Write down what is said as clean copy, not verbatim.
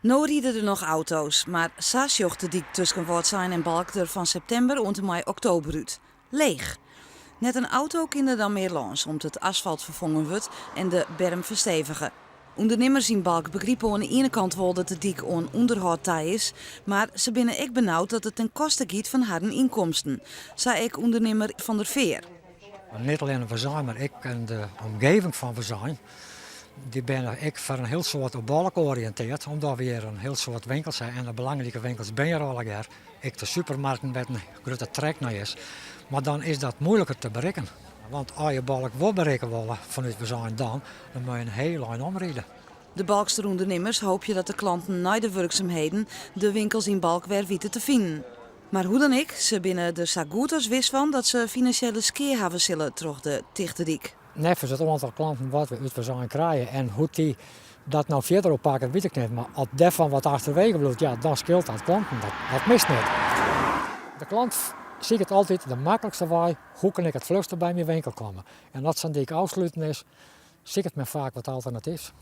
No ride der noch auto's, mar sa sjocht de dyk tusken Wâldsein en Balk der fan septimber oant en mei oktober út. Leech. Net in auto kin der dan mear lâns om't it asfalt ferfongen wurdt en de berm ferstevige. Undernimmers yn Balk begripe oan de iene kant wol dat de dyk oan ûnderhâld ta is, mar se binne ek benaud dat it ten koste giet fan harren ynkomsten, sa ek ûndernimmer Van der Veer. Net allinne Wâldsein, mar ek in de omgeving fan Wâldsein. Dy binne ek foar in hiel soad op Balk oriïntearre, omdat we hjir in hiel soad winkels ha en de belangrike winkels binne hjir allegear. Ek de supermarkten wêr't in grutte trek nei is. Mar dan is dat muoiliker te berikken. Want as je Balk wol berikke wolle fanút Wâldsein dan, dan moat je in hiel ein omride. De Balkster ûndernimmers hoopje dat de klanten nei de wurksumheden de winkels yn Balk wer witte te finen. Mar hoe dan ek, se binne der sa goed as wis fan dat se finansjele skea hawwe sille troch de tichte dyk. Neffens it oantal klanten wat we út Wâldsein krije en hoe't dy dat no fierder oppakke, wit ik net. Mar as dêrfan wat achterwege bliuwt, ja, dan skeelt dat klanten. Dat mist net. De klant siket altyd de maklikste wei, hoe kin ik it fluchste by myn winkel komme? En as sa'n dyk ôfsluten is, siket men faak wat alternatyfs.